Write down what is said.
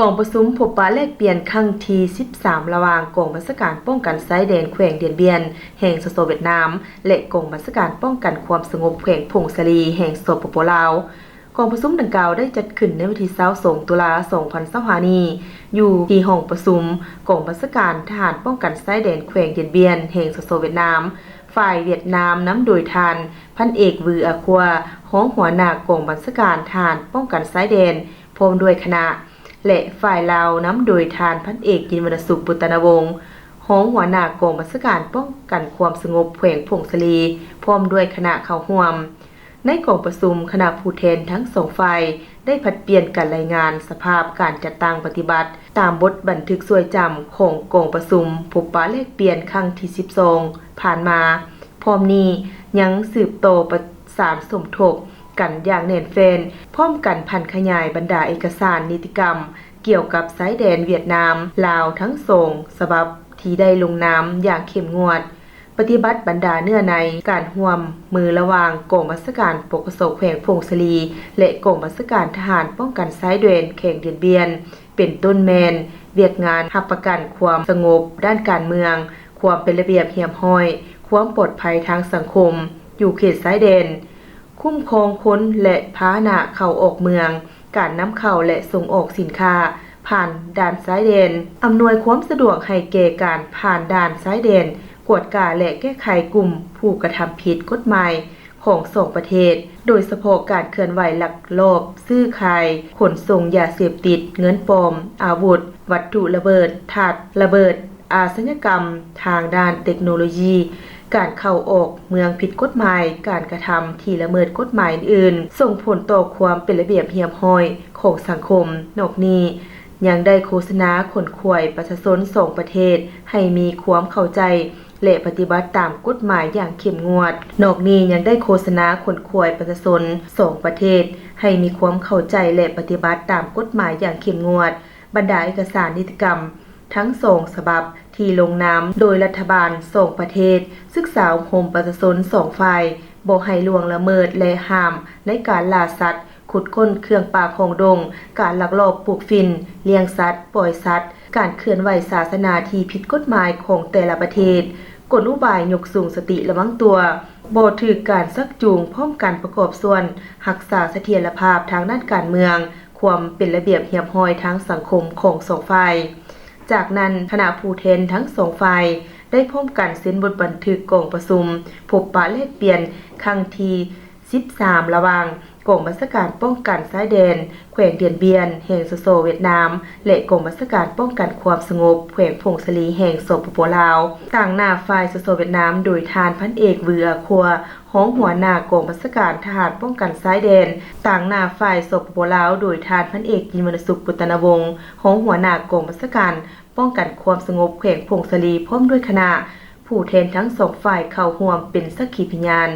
ກອງປະຊຸມພົບປະແລກປ່ຽນຄັ້ງທີສິບສາມ ລະຫວ່າງກອງບັນຊາການປ້ອງກັນຊາຍແດນແຂວງດຽນບຽນແຫ່ງ ສສ ຫວຽດນາມ ແລະ ກອງບັນຊາການປ້ອງກັນຄວາມສະຫງົບແຂວງຜົ້ງສາລີແຫ່ງ ສປປ ລາວ. ກອງປະຊຸມດັ່ງກ່າວໄດ້ຈັດຂຶ້ນໃນວັນທີຊາວສອງ ຕຸລາ ສອງພັນຊາວຫ້ານີ້ ຢູ່ທີ່ຫ້ອງປະຊຸມກອງບັນຊາການທະຫານປ້ອງກັນຊາຍແດນແຂວງດຽນບຽນແຫ່ງ ສສ ຫວຽດນາມ, ຝ່າຍຫວຽດນາມນຳໂດຍທ່ານ ພັນເອກ ວື ອາຄົວ ຮອງຫົວໜ້າກອງບັນຊາການທະຫານປ້ອງກັນຊາຍແດນ ພ້ອມດ້ວຍຄະນະ ແລະ ຝ່າຍລາວນຳໂດຍທ່ານ ພັນເອກ ຈິນວັນນະສຸກ ບຸດຕະນະວົງ ຮອງຫົວໜ້າກອງບັນຊາການປ້ອງກັນຄວາມສະຫງົບແຂວງຜົ້ງສາລີ ພ້ອມດ້ວຍຄະນະເຂົ້າຮ່ວມ. ໃນກອງປະຊຸມ, ຄະນະຜູ້ແທນທັງສອງຝ່າຍໄດ້ຜັດປ່ຽນກັນລາຍງານສະພາບການຈັດຕັ້ງປະຕິບັດຕາມບົດບັນທຶກຊ່ວຍຈຳຂອງກອງປະຊຸມພົບປະແລກປ່ຽນຄັ້ງທີສິບສອງ ຜ່ານມາ. ພ້ອມນີ້ຍັງສືບຕໍ່ປະສານສົມທົບກັນຢ່າງແໜ້ນແຟ້ນ, ພ້ອມກັນຜັນຂະຫຍາຍບັນດາເອກະສານນິຕິກຳກ່ຽວກັບຊາຍແດນຫວຽດນາມ-ລາວທັງສອງສະບັບທີ່ໄດ້ລົງນາມຢ່າງເຂັ້ມງວດ, ປະຕິບັດບັນດາເນື້ອໃນການຮ່ວມມືລະຫວ່າງກອງບັນຊາການ ປກສ ແຂວງຜົ້ງສາລີ ແລະ ກອງບັນຊາການທະຫານປ້ອງກັນຊາຍແດນແຂວງດຽນບຽນ ເປັນຕົ້ນແມ່ນວຽກງານຮັບປະກັນຄວາມສະຫງົບດ້ານການເມືອງ, ຄວາມເປັນລະບຽບຮຽບຮ້ອຍ, ຄວາມປອດໄພທາງສັງຄົມຢູ່ເຂດຊາຍແດນ, ຄຸ້ມຄອງຄົນ ແລະ ພາຫະນະເຂົ້າອອກເມືອງ, ການນຳເຂົ້າ ແລະ ສົ່ງອອກສິນຄ້າຜ່ານດ່ານຊາຍແດນ, ອຳນວຍຄວາມສະດວກໃຫ້ແກ່ການຜ່ານດ່ານຊາຍແດນ, ກວດກາ ແລະ ແກ້ໄຂກຸ່ມຜູ້ກະທຳຜິດກົດໝາຍຂອງສອງປະເທດ, ໂດຍສະເພາະການເຄື່ອນໄຫວລັກລອບຊື້ຂາຍ, ຂົນສົ່ງຢາເສບຕິດ, ເງິນປອມ, ອາວຸດ, ວັດຖຸລະເບີດ, ທາດລະເບີດ, ອາຊະຍາກຳທາງດ້ານເຕັກໂນໂລຢີ, ການເຂົ້າອອກເມືອງຜິດກົດໝາຍ, ການກະທຳທີ່ລະເມີດກົດໝາຍອື່ນໆ ສົ່ງຜົນຕໍ່ຄວາມເປັນລະບຽບຮຽບຮ້ອຍຂອງສັງຄົມ. ນອກນີ້ຍັງໄດ້ໂຄສະນາຂົນຂວາຍປະຊາຊົນສອງປະເທດໃຫ້ມີຄວາມເຂົ້າໃຈ ແລະ ປະຕິບັດຕາມກົດໝາຍຢ່າງເຂັ້ມງວດ. ນອກນີ້ຍັງໄດ້ໂຄສະນາຂົນຂວາຍປະຊາຊົນສອງປະເທດໃຫ້ມີຄວາມເຂົ້າໃຈ ແລະ ປະຕິບັດຕາມກົດໝາຍຢ່າງເຂັ້ມງວດ. ບັນດາເອກະສານນິຕິກຳທັງສອງສະບັບທີ່ລົງນາມໂດຍລັດຖະບານສອງປະເທດ, ສຶກສາອົບຮົມປະຊາຊົນສອງຝ່າຍ, ບໍ່ໃຫ້ລ່ວງລະເມີດ ແລະ ຫ້າມໃນການລ່າສັດ, ຂຸດຄົ້ນເຄື່ອງປ່າຂອງດົງ, ການລັກລອບປູກຝິ່ນ, ລ້ຽງສັດ, ປ່ອຍສັດ, ການເຄື່ອນໄຫວສາສະໜາທີ່ຜິດກົດໝາຍຂອງແຕ່ລະປະເທດ, ກົນອຸບາຍຍົກສູງສະຕິລະວັງຕົວ, ບໍ່ຖືກການຊັກຈູງ, ພ້ອມກັນປະກອບສ່ວນຮັກສາສະຖຽນລະພາບທາງດ້ານການເມືອງ, ຄວາມເປັນລະບຽບຮຽບຮ້ອຍທາງສັງຄົມຂອງສອງຝ່າຍ. ຈາກນັ້ນ, ຄະນະຜູ້ແທນທັງສອງຝ່າຍໄດ້ພ້ອມກັນເຊັນບົດບັນທຶກກອງປະຊຸມພົບປະແລກປ່ຽນຄັ້ງທີສິບສາມ ລະຫວ່າງກອງບັນຊາການປ້ອງກັນຊາຍແດນແຂວງດຽນບຽນແຫ່ງ ສສ ຫວຽດນາມ ແລະ ກອງບັນຊາການປ້ອງກັນຄວາມສະຫງົບແຂວງຜົ້ງສາລີແຫ່ງ ສປປ ລາວ, ຕາງໜ້າຝ່າຍ ສສ ຫວຽດນາມ ໂດຍທ່ານ ພັນເອກ ວື ອາຄົວ ຮອງຫົວໜ້າກອງບັນຊາການທະຫານປ້ອງກັນຊາຍແດນ, ຕາງໜ້າຝ່າຍ ສປປ ລາວ ໂດຍທ່ານ ພັນເອກ ຈິນວັນນະສຸກ ບຸດຕະນະວົງ ຮອງຫົວໜ້າກອງບັນຊາການປ້ອງກັນຄວາມສະຫງົບແຂວງຜົ້ງສາລີ ພ້ອມດ້ວຍຄະນະ. ຜູ້ແທນທັງສອງຝ່າຍເຂົ້າຮ່ວມເປັນສັກຂີພະຍານ